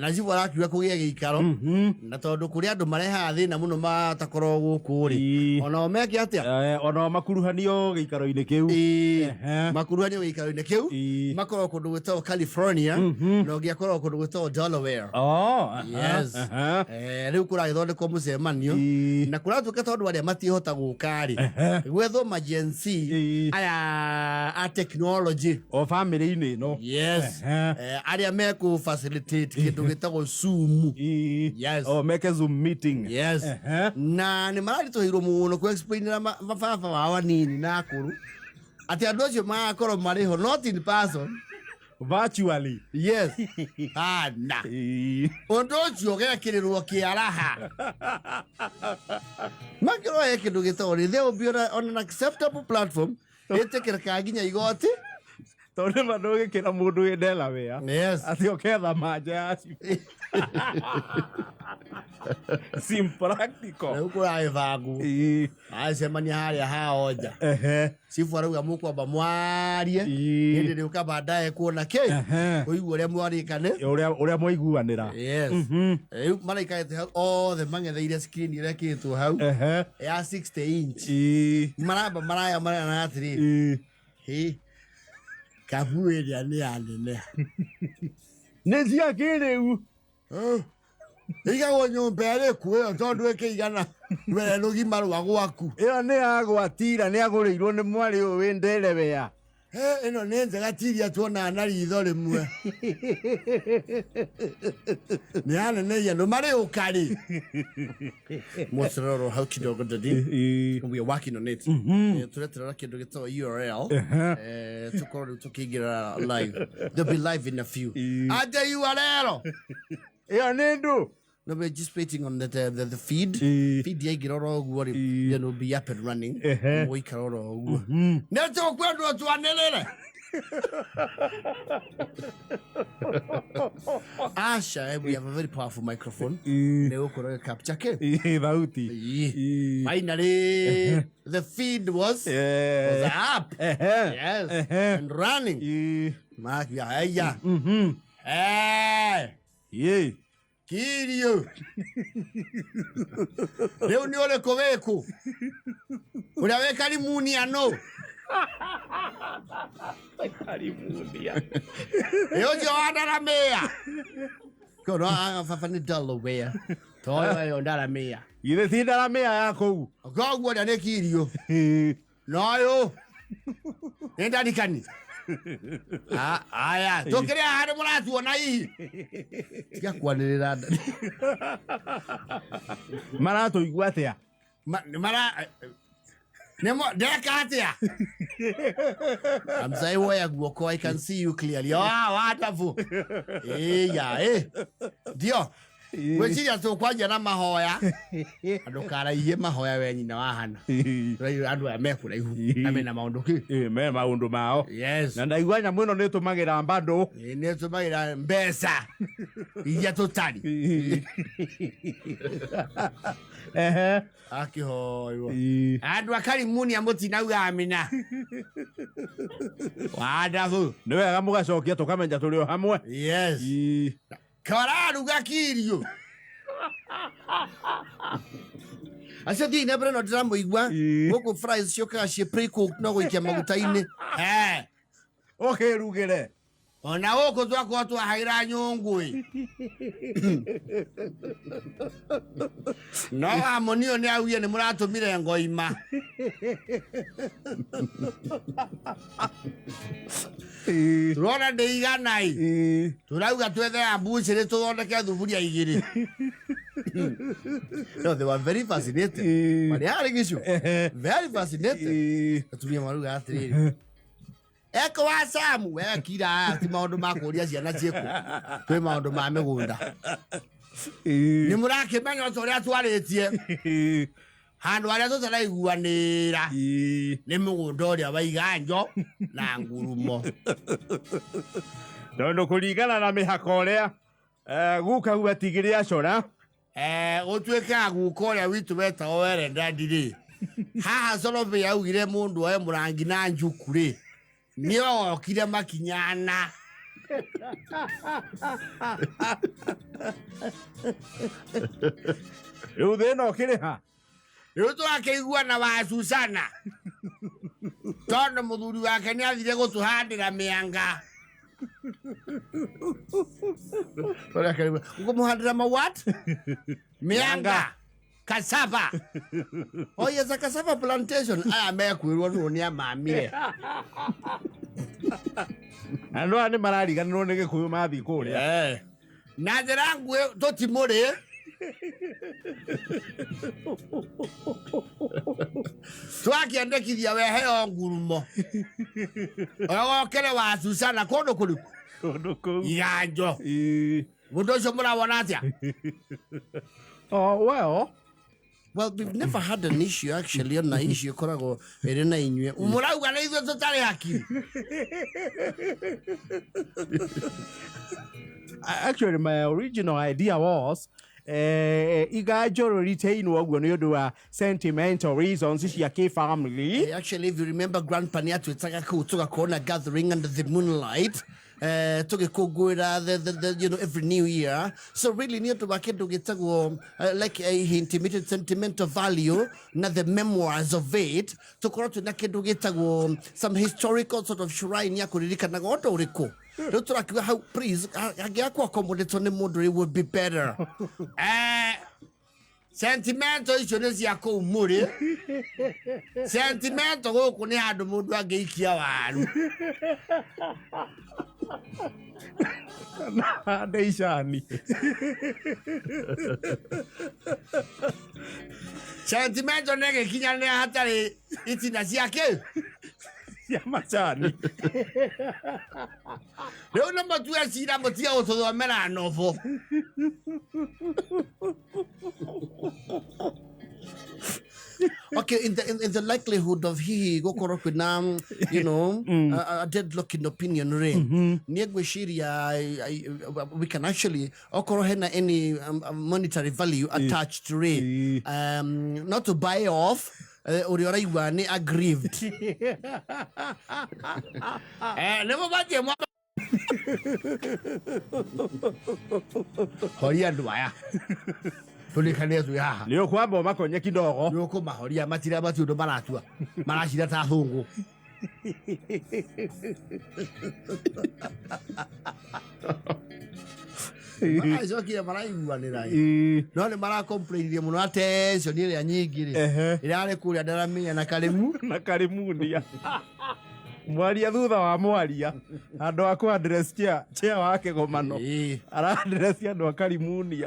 Na cibũ arakiuga kũgĩe gĩikaro, na tondũ kũrĩ andũ marehaga thĩna mũno matakorwo gũkũ rĩ, onao meke atĩa? Onao makuruhanio gĩikaro-inĩ kĩu. Makuruhanio gĩikaro-inĩ kĩu. Makorwo kũndũ gwĩtagwo California, na ũngĩ akorwo kũndũ gwĩtagwo Delaware. Oh, Yes. Rĩu kũragĩthondekwo mũcemanio, na kũratuĩka tondũ arĩa matihota gũka rĩ, gwethwo ma Gen Z aya a technology. O bamĩrĩ-inĩ ĩno. Yes. Arĩa mekũ facilitate kĩndũ gĩtagwo Zoom. Yes. O meke Zoom meeting. Yes. Na nĩ mararitũhĩirwo mũno kũ explainĩra mababa wao anini na akũrũ atĩ andũ acio magakorwo marĩ ho, not in person. Virtually. Yes, ana ũndũ ũcio ũgekĩrĩrwo kĩaraha makĩrwo he kĩndũ gĩtagwo rĩ, there will be on an acceptable platform ĩtĩkĩrĩkaga nginya igoti. Tondũ nĩma ndũgĩkĩra mũndũ wĩ Delaware atĩ ũketha manja ya cibũ. Sim practical. Rĩu kũragĩbangwo, acemania harĩa haonja, cibu arauga mũkwamba mwarie, hĩndĩ rĩũka baadaye kuona kĩ, kũigua ũrĩa mwarĩkane. Ũrĩa mwaiguanĩra. Yes. Rĩu maraikarĩte hau othe mang'etheire screen ĩrĩa ĩkĩrĩtwo hau ya 60 inch. Maramba maraya marana atĩrĩrĩ, hĩ, kabu ĩrĩa nĩ ya nene. Nĩ cia kĩrĩu. Ĩigagwo nyũmba ĩrĩkũ ĩyo, tondũ ĩkĩigana were rũgima rwa gwaku? Ĩyo nĩ ya gwatira, nĩ agũrĩirwo nĩ mwarĩ ũyũ wĩ Delaware. He, ĩno nĩ njega, tiria tuonaga na ritho rĩmwe nĩ yaneneia andũ marĩ ũkarĩ mũcerero hau kidogo. Daddy, we are working on it. Tũreterera kĩndũ gĩtagwo URL, tũkorwo rĩu tũkĩingĩra live. They'll be live in a few. Aja URL. Ĩyo nĩ ndũ. No, we're just waiting on the feed. Feed yaingĩra oro ũguo rĩ, then we'll be up and running. Mũgũikara oro ũguo. Nĩ tũkwendwo twanĩrĩre. Asha, we have a very powerful microphone. Nĩ gũkorwo ĩgĩcapture kĩ? Thauti. Finally, the feed was up. Yes. And running. Makia, haya. Hey. Ĩ. Kirio. Rĩu nĩ ũrĩkũ wĩkũ? Ũrĩa wĩ Karimunia nũ? Karimunia. Ĩ ũcio wa Ndaramĩa. Kono baba nĩ Delaware. Toyo ĩyo Ndaramĩa. Githĩ ti Ndaramĩa ya kũu? Koguo ũrĩa nĩ Kirio. Na ũyũ nĩ ndarikani. Aya, tũkĩrĩ haha nĩ mũratuona hihi. Tiga kwanĩrĩra. Maratũigua atĩa? Mara nĩmo ndeka atĩa? Amzai woya guoko, I can see you clearly. Ah, wonderful. Ĩya, ĩ. Ndio. Gwĩciria tũkwanjia na mahoya. Ndũkaraihie mahoya we nyina wa Hana. Andũ aya me kũraihu na mena maũndũ kĩ? Ĩ, me maũndũ mao. Yes. Na ndaigua nyamũ ĩno nĩ ĩtũmagĩra bado. Ĩ, nĩ tũmagĩra mbeca iria tũtarĩ. Ehe. Akĩhoywo. Andũ a Karimunia mũtinauga amina. Wonderful. Nĩ wega mũgacokia tũkamenya tũrĩ o hamwe. Yes. Kararuga kirio. Acio thiĩ na mbere no ndĩramũigua. Gũkũ fries ciũkaga ciĩ pre-cooked no gũikia maguta-inĩ. Ũkĩrugĩre. Ona gũkũ twakorwo twahagĩra nyũngũ ĩ. No amonio nĩ augire nĩ mũratũmire ngoima. Turona ndĩ igana ĩ. Turauga twethe ambucĩrĩ tũthondeke thuburia igĩrĩ. No, they were very fascinated. Marĩ harĩ gĩcu. Very fascinated. Atumia maruga atĩrĩrĩ. Eko wa Samu, we kira ti maũndũ ma kũũria ciana ciĩkũ. Kwĩ maũndũ ma mĩgũnda. Nĩ mũrakĩmenya ta ũrĩa twarĩtie. Handũ harĩa tũtaraiguanĩra nĩ mũgũnda ũrĩa wa Iganjo na Ngurumo. Tondũ kũringana na mĩhaka ũrĩa guka gwatigire acora. Gũtuĩkaga guka ũrĩa witũ wetagwo Werendandi rĩ. Haha Sorobe augire mũndũ oe mũrangi na njuku rĩ. Nĩ okire makinyana. Rĩu thĩna ũkĩrĩ ha? Rĩu tũrakĩigua na wa Susana. Tondũ mũthuri wake nĩ athire gũtũhandĩra mĩanga. Ũkũmũhandĩra ma what? Mĩanga. Cassava. Oh yes, a cassava plantation. Aya mekwĩrwo nũ nĩ amamire. Andũ aya nĩ marariganĩrwo nĩ Gĩkũyũ mathiĩ kũrĩa. Na njĩra nguhĩ tũtimũrĩ. Twakĩendekithia weheo ngurumo. Ũgokere wa Susana kũndũ kũrĩkũ? Kũndũ kũu. Iganjo. Mũndũ ũcio mũrawona atĩa? Oh, well. Well, we've never had an issue actually ona issue ĩkoragwo ĩrĩ na inyuĩ. Mũrauga nĩ ithuĩ tũtarĩ hakiri. Actually, my original idea was Iganjo retain ũguo nĩ ũndũ wa sentimental reasons cia kĩ-family. Actually, if you remember, Grandpa nĩ atwĩtaga kũu tũgakorwo na gathering under the moonlight. Tũgĩkũngũĩra the you know, every new year. So really nĩ ũndũ wa kĩndũ gĩtagwo like a intimated sentimental value na the memoirs of it. Tũkorwo twĩna kĩndũ gĩtagwo some historical sort of shrine ya kũririkanaga ũndũ ũrĩkũ. Rĩu tũrakiuga hau, please, hangĩaga accommodate nĩ mũndũ, it would be better. Sentimento icio nĩ cia kũu mũrĩ. Sentimento gũkũ nĩ handũ mũndũ angĩikia waru. Hande icani. Sentimento nĩ gĩkinyanĩra hatarĩ itina cia kĩ? Cia macani. Rĩu nĩ mũtue cira mũtige gũtũthomera novel. Okay, in the likelihood of hihi gũkorwo kwĩna, you know, a deadlock in opinion rĩ, niĩ ngwĩciria we can actually okorwo hena any monetary value attached rĩ, not to buy off ũrĩa ũraigua nĩ aggrieved. Nĩ mũbatiĩ mwa Horia andũ aya tũrĩkanĩre twĩ haha. Nĩ ũkwamba ũmakonye kidogo. Nĩ ũkũmahoria matira mati ũndũ maratua maracira ta thũngũ. Maracokire maraiguanĩra ĩ. No nĩ marakomplainirie mũno na tension ĩrĩa nyingĩ rĩ ĩrarĩ kũrĩa ndaramia na karĩmu. Na karimunia mwaria thutha wa mwaria handå ha kũ address chair chair wa kĩgomano ara address andũ a karimunia.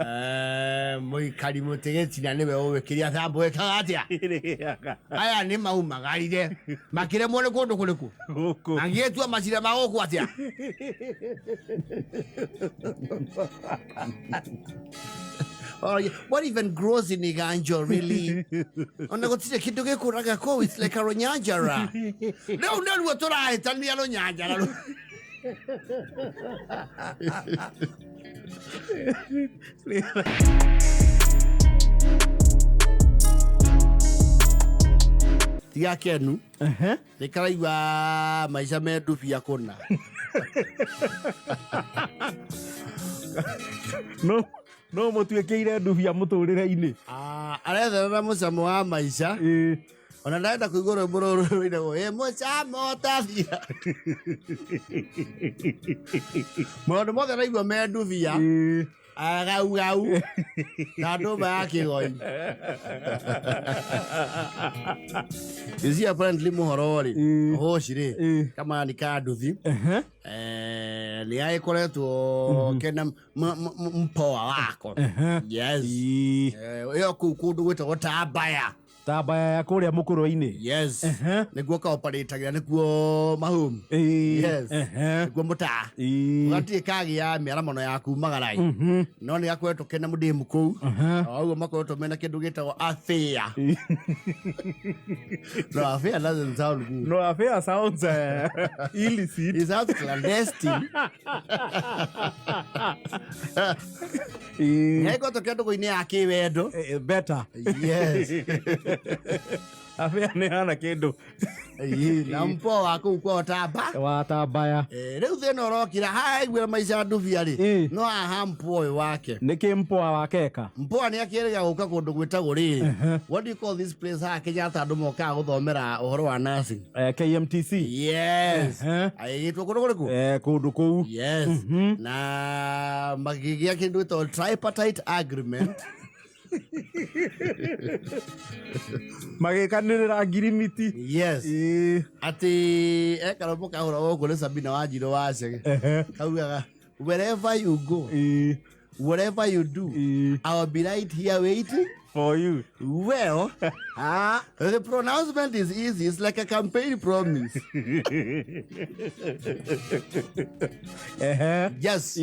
Mũikari mũtĩgĩtina nĩwe ũĩ kĩrĩa thambo ĩkaga atĩa. Ĩrĩaga. Aya nĩ maumagarire makĩremwo nĩ kũndũ kũrĩkũ. Gũkũ. Angĩtua macira ma gũkũ atĩa. Oh, yeah. What even grows in Iganjo, really? Ona gũtirĩ kĩndũ gĩkũraga kũu, it's like a rũnyanjara. Rĩu nĩruo tũrahĩtania rũnyanjara rũu. Tiga kenu nĩ karaigua maica me ndubia kũna. No no mũtuĩkĩire ndubia mũtũrĩre-inĩ. Ah, aretherera mũcamo wa maica. Ona ndarenda kũigua rwĩmbo rũrũ rũinagwo ĩ mũcamo ũtathira. Maũndũ mothe araigua me ndubia agau gau na ndũma ya kĩgoi. You see, apparently mũhoro rĩ hũci rĩ kamani ka nduthi nĩ agĩkoretwo kena mpoa wako. Yes. Ĩyo kũu kũndũ gwĩtagwo Tambaya. Tambaya ya kũrĩa mũkũrwe-inĩ. Yes. Nĩkuo kaoparĩtagĩra nĩkuo mahome. Yes. Nĩkuo mũtaa. Gatirĩ kagĩa mĩaramano ya kumagarai no nĩ gakoretwo kena mũndĩmu kũu o ũguo makoretwo mena kĩndũ gĩtagwo affair. No, affair doesn't sound good. No, affair sounds illicit. It sounds clandestine. Nĩgũkoretwo ke ndũgũ-inĩ ya kĩwendo. Better. Yes. Affair nĩ hana kĩndũ. Na mpoa wa kũu kwao Tamba. Wa Tambaya. Rĩu thĩna ũrokira haiguĩra maica ndubia rĩ no haha mpoa ũyũ wake. Nĩkĩ mpoa wakeka? Mpoa nĩ akĩrĩga gũka kũndũ gwĩtagwo rĩrĩ, what do you call this place haha Kenyatta andũ mokaga gũthomera ũhoro wa nursing? KMTC. Yes. Agĩgĩtwo kũndũ kũrĩkũ? Kũndũ kũu. Yes. Na makĩgĩa kĩndũ gĩtagwo tripartite agreement. Magĩkanĩrĩra ngirimiti. Yes. Atĩ ekarũmũ kahũra gũkũ nĩ Sabina Wanjirũ wa Chege. Kaugaga wherever you go, whatever you do, I will be right here waiting for you. Well, the pronouncement is easy. It's like a campaign promise. Yes.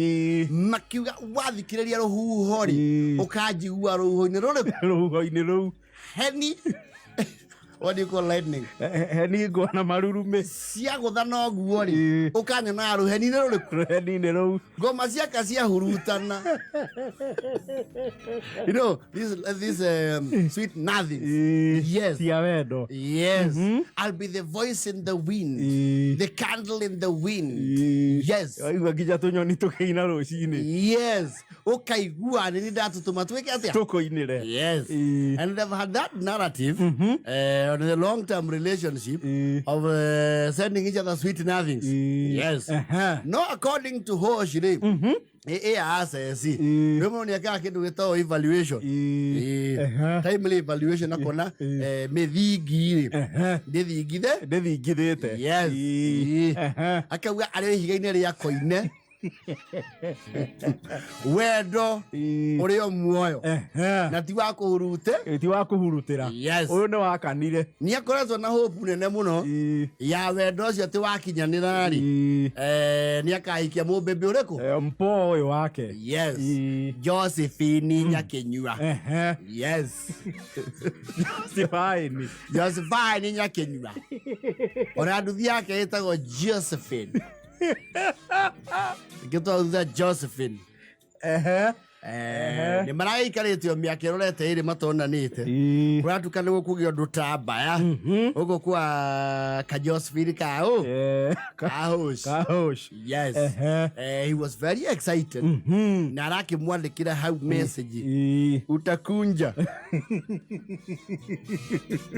Makiuga wathikĩrĩria rũhuho rĩ ũkanjigua rũhuho-inĩ rũrĩkũ? Rũhuho-inĩ rũu. Heni. What do you call lightning? Heni ngwa na marurumĩ. Ciagũthana ũguo rĩ ũkanyonaga rũheni-inĩ rũrĩkũ? Rũheni-inĩ rũu. Ngoma ciaka ciahurutana. You know, this sweet nothings. Yes. Cia wendo. Yes. I'll be the voice in the wind. The candle in the wind. Yes. Waigua nginya tũnyoni tũkĩina rũcinĩ. Yes. Ũkaigua nĩ ndatũtũma twĩke atĩa? Tũkũinĩre. Yes. And they've had that narrative on the long-term relationship of sending each other sweet nothings. Yes. No, according to Hosh rĩ, ĩ rĩmwe nĩ ekaga kĩndũ gĩtagwo evaluation. Timely evaluation akona mĩthingi rĩ ndĩthingithe ndĩthingithĩte. Yes. Akauga arĩ ihiga-inĩ rĩa koine wendo ũrĩ o muoyo na ti wa kũhurute. Ti wa kũhurutĩra. Yes. Ũyũ nĩ wakanire. Nĩ akoretwo na hope nene mũno ya wendo ũcio atĩ wakinyanĩra rĩ nĩ akahikia mũmbĩmbĩ ũrĩkũ? Mpoa ũyũ wake. Yes. Josephine Nyakinyua. Yes. Josephine. Josephine Nyakinyua. Ona nduthi yake ĩtagwo Josephine. Ngĩtwa thutha Josephine. Nä maragäikarä te o mä aka ä rorete ä rä matonanä te Ĩĩ. kåratuka nä gå kå gä å ndå ta mbaya å gå kwa kajosephine kaå Kahosh. Kahosh. Yes. Ehe. He was very excited. Na arakĩmwandĩkĩra hau message Ĩĩ. utakunja.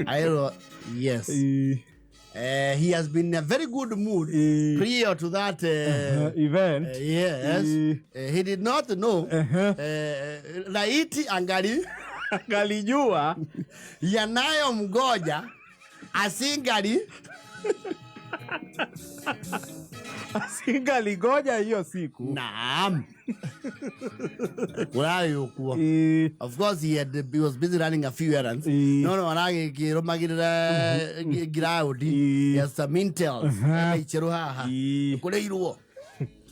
Aero, yes. Ĩĩ. He has been in a very good mood Ĩĩ. prior to that Event. yes. Ĩĩ. He did not know laiti angali Angalijua yanayo mgoja asingali asingaligoja hiyo siku. Naam. Kũrarĩ ũkuo. Ĩĩ. Of course he was busy running a few errands. Ĩĩ. No aragĩkĩrũmagĩrĩra ground. Ĩĩ. He has some intels. Ena icherũ haha. Ĩĩ. Kũrĩirwo.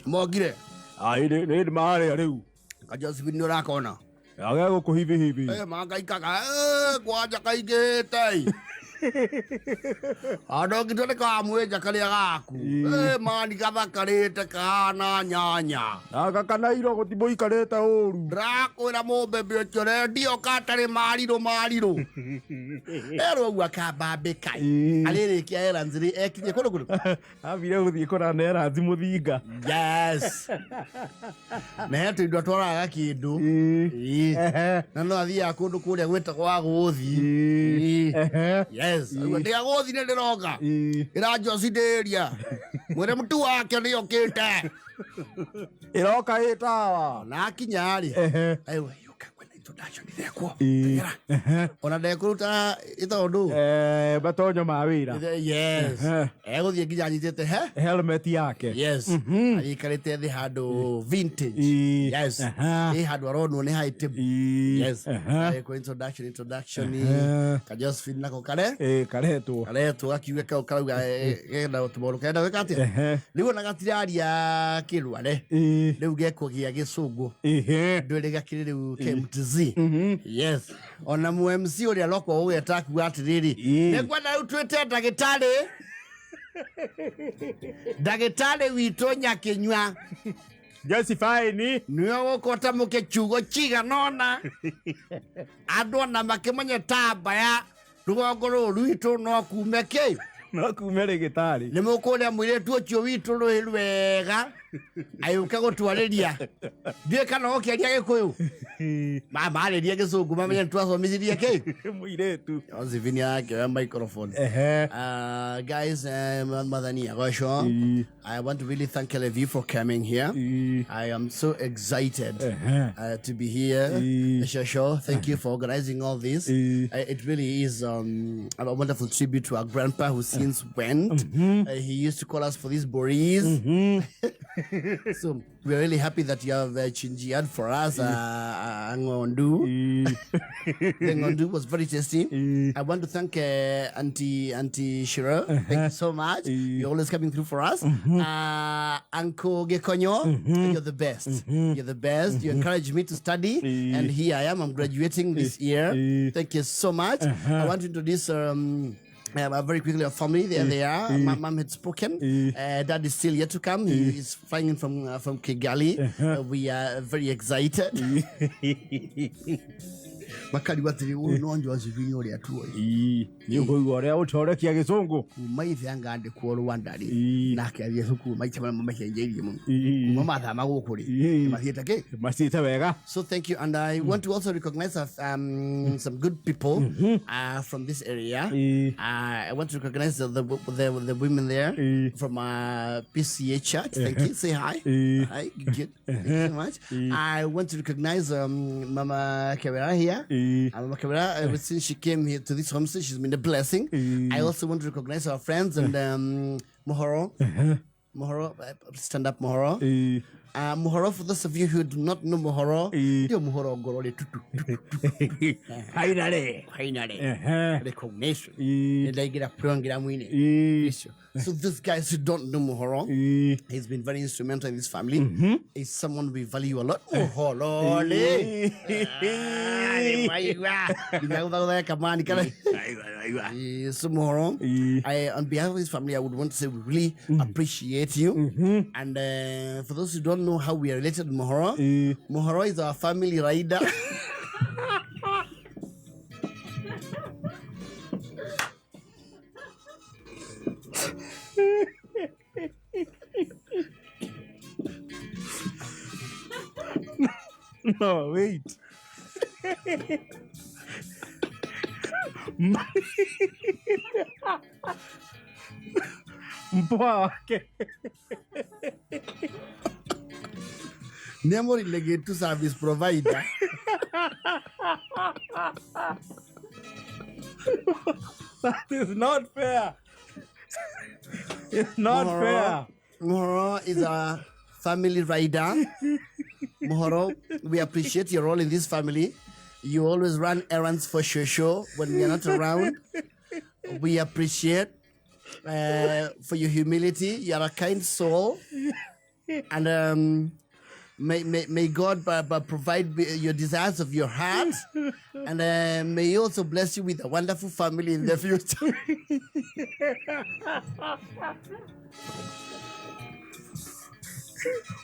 Mokire. Ai nĩ nĩ marĩa rĩu. Kajosephine nĩ ũrakona. Age gũkũ hivi hivi. Eh, mangaikaga kwanja kaingĩhĩte. Andũ ngitwo nĩ kamwĩnja karĩa gaku. Eh, mani gathakarĩte kahana nyanya. Aka kanairo gũtimũikarĩte ũru. Ndĩrakwĩra mũmbembe ũcio rendio katarĩ marirũ marirũ. Erwo ũguo akambambĩka. Ĩĩ. Arĩrĩkia errands rĩ ekinye kũndũ kũrĩkũ? Ambire gũthiĩ kũrana errands mũthinga. Yes. Na he tũindo atwaraga kĩndũ. Ĩĩ. Ĩĩ. Ehe. Na no athiaga kũndũ kũrĩa gwĩtagwo Agũthi. Ĩĩ. Ĩĩ. Ehe. Yes. Ndĩ Agũthi nĩ ndĩroka. Ĩĩ. Ĩra Josi ndĩria. Mwĩre mũtu wake nĩokĩte. Ĩroka ĩ tawa. Na akinya rĩ. Ehe. Aiwa yũka kwĩna introduction ithekwo. Ĩĩ. Teng'era. Ona ndekũruta ĩtondũ. Eh, matonyo ma wĩra. Yes. Ehe. Egũthiĩ nginya anyitĩte he. Helmet yake. Yes. Agĩikarĩte thĩ handũ vintage. Ĩĩ. Yes. Aha. Ĩ handũ aronwo nĩ high table. Ĩĩ. Yes. Aha. Kwa introduction introduction. Ehe. Ka Josephine nako kare. Ĩĩ, karetwo. Karetwo gakiuge kau karauga genda tũmaũndũ karenda gwĩka atĩa. Ehe. Rĩu ona gatiraria kĩrware. Ĩĩ. Rĩu gekũgĩa gĩcũngũ. Ĩhĩ. Ndwĩrĩ gakĩrĩ rĩu KMTZ. Yes. Ona mu MC ũrĩa roko ũgeta akiuga atĩrĩrĩ. Ĩĩ. Nĩngwenda rĩu twĩte ndagĩtarĩ. Ndagĩtarĩ witũ Nyakĩnyua Josephine. nĩwe gũka ũtamũke kiugo cigana ũna andũ ona makĩmenye ta mbaya rũgongo rũrũ rwitũ no kume kĩ No kume rĩgĩtarĩ. nĩ mũkũrĩa mũirĩtu ũcio witũ rũĩ rwega agĩũka gũtwarĩria ndiũĩ kana ũkĩaria gĩkũyũ marĩrie gĩcũngũ mamenye nĩ twathomithirie kĩ Mũirĩtu. Josephine arakĩoya microphone. Ehe. Guys, Madhani Agosho, Ĩĩ. I want to really thank all of you for coming here. Ĩĩ. I am so excited Ehe. to be here. Ĩĩ. Shosho, thank you for organizing all this. Ĩĩ. It really is a wonderful tribute to our grandpa who since went. He used to call us for these boris. So we're really happy that you have chinjiad for us, Ngondu. Ĩĩ. The Ngondu was very tasty. Ĩĩ. I want to thank Auntie Shiro. Thank you so much. Ĩĩ. You're always coming through for us. Uncle Gekonyo, you're the best. You're the best. You encourage me to study, Ĩĩ. and here I am. I'm graduating this year. Ĩĩ. Thank you so much. I want to introduce. Very quickly, our family. There they are. My mom had spoken. Dad is still yet to come. He is flying in from Kigali. We are very excited. Makari watiri ũyũ no Josephine ũrĩa tuoĩ Ĩĩ. Nĩ ũkũigua ũrĩa ũtorekia gĩcũngũ. kuma ithe anga andĩkwo Rwanda rĩ Ĩĩ. nake athiĩ cukuru maita marĩa macenjeirie mũno Ĩĩ. kuma mathama gũkũ rĩ Ĩĩ. mathiĩte kĩ. Maciĩte wega. So thank you, and I want to also recognize some good people from this area. Ĩĩ. I want to recognize the women there Ĩĩ. from PCA Church. Thank you. Say hi. Ĩĩ. Hi. Good. Thank you so much. I want to recognize Mama Kawera here. Ĩĩ. Mama Kawera, ever since she came here to this homestay, she's been a blessing. Ĩĩ. I also want to recognize our friends and Mohoro. Mohoro, stand up, Mohoro. Ĩĩ. Mohoro, for those of you who do not know Mohoro, Ĩĩ. ndio Mohoro ngoro rĩ tutu Finally. finally Ehe. recognition. Ĩĩ. Nĩndaingĩra programu-inĩ. Ĩĩ. So those guys who don't know Mohoro, Ĩĩ. he's been very instrumental in this family. He's someone we value a lot. Mohoro rĩ. Nĩmwaigua. Nginya gũthagũthaga kamani kana. Ĩĩ, so Mohoro, Ĩĩ. I, on behalf of his family, I would want to say we really appreciate you. And for those who don't Don't know how we are related to Mohoro. Mohoro is our family rider. No, wait. Mpoa wake. Nemo relegate to service provider. That is not fair. It's not fair. Mohoro is a family rider. Mohoro, we appreciate your role in this family. You always run errands for Shosho when we are not around. We appreciate for your humility. You are a kind soul. And may God provide your desires of your heart. And may He also bless you with a wonderful family in the future.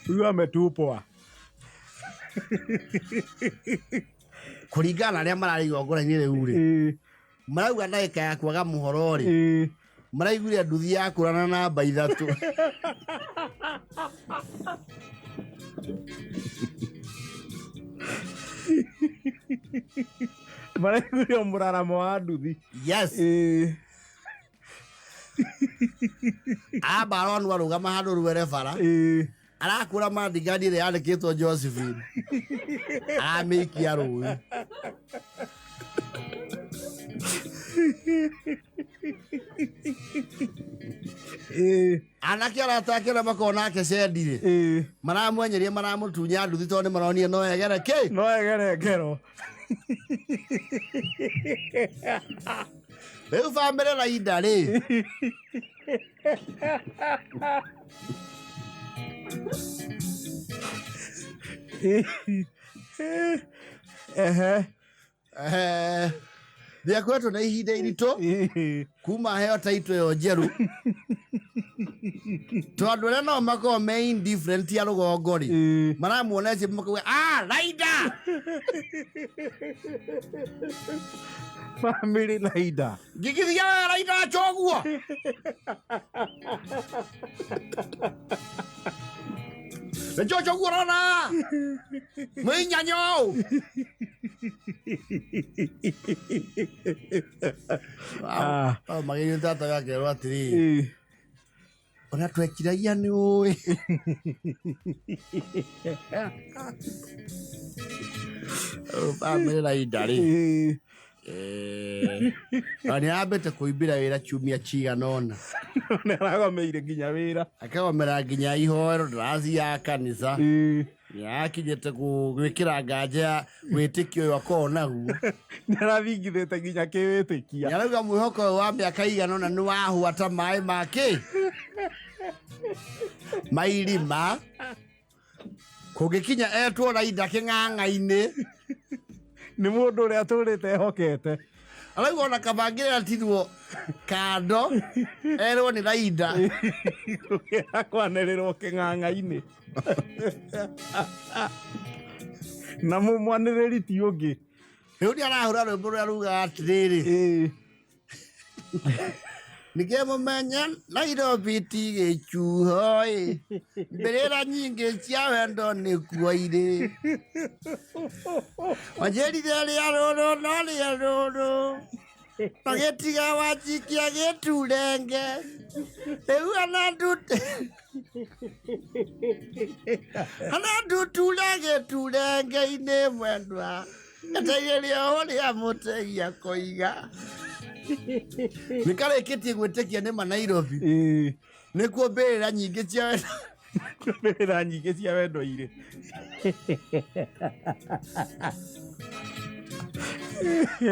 Huyu ametupwa. Kũringana na arĩa mararĩ igongona-inĩ rĩu rĩ, marauga ndagĩka ya kwaga mũhoro rĩ, maraiguire nduthi yakũrana namba 3. Maraiguire mũraramo wa nduthi. Yes. Amba aronwo arũgama handũ rwere bara. Arakũra mandigani ĩrĩa yandĩkĩtwo Josephine. Aramĩikia rũĩ. Anake arata ake arĩa makoragwo nake cendi rĩ, maramwenyeria maramũtunya nduthi tondũ nĩ maronire no egere kĩ? No egere ngero. Rĩu bamĩrĩ Raida rĩ. Ehe. Nĩakoretwo na ihinda iritũ kuma heo taitũ ĩyo njerũ. Tondũ arĩa no makorwo me indifferent ya rũgongo rĩ, maramuona makauga, ah, Raida! Family Raida. Ngĩgĩthiaga Raida achoguo. Nĩkĩo choguo ũrona? Mwĩnyanyo. Magĩrĩire tata gakerwo atĩrĩrĩ, ona twekiragia nĩ ũĩ. Bamĩrĩ Raida rĩ, na nĩ arambĩte kũimbĩra wĩra kiumia cigana ũna. Nĩ aragomeire nginya wĩra. Akagomera nginya ihoero ndĩrathiaga kanitha. Nĩ arakinyĩte gwĩkĩra nganja ya wĩtĩkio ũyũ akoragwo naguo. Nĩ arathingithĩte nginya kĩwĩtĩkia. Nĩ arauga mwĩhoko ũyũ wa mĩaka igana ũna nĩ wahũa ta maĩ ma kĩ? Ma irima. Kũngĩkinya etwo Raida kĩng'ang'a-inĩ. Nĩ mũndũ ũrĩa atũrĩte ehokete. Arauga ona kabangĩrĩ atirwo kando erwo nĩ Raida. Ũkĩra kwanĩrĩrwo kĩng'ang'a-inĩ. Na mũmwanĩrĩri ti ũngĩ. Rĩu nĩ arahũra rwĩmbo rũrĩa rugaga atĩrĩrĩ, Nĩkĩmũmenya Nairobi ti gĩchuho ĩ, mbĩrĩra nyingĩ cia wendo nĩkuo irĩ. Wanjĩrire rĩa rũrũ no rĩa rũrũ, magĩtiga wanjikia gĩturenge. Rĩu anandutura gĩturenge-inĩ mwendwa, eteithĩria ũrĩa mũtegi akoiga. Nĩkarĩkĩtie gwĩtĩkia nĩ ma Nairobi. Nĩkuo mbĩrĩra nyingĩ cia wendo. Mbĩrĩra nyingĩ cia wendo irĩ.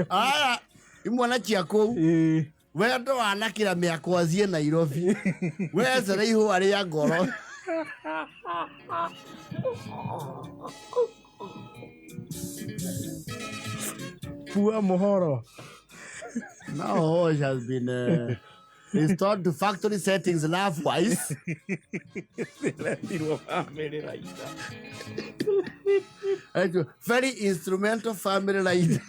Aya, imwana cia kũu. Wendo wanakĩra mĩakwa thiĩ Nairobi. Wecere ihũa rĩa ngoro. Pua mũhoro. Now Hosh has been Restored to factory settings love wise. Ĩretirwo family rider. Very instrumental family rider.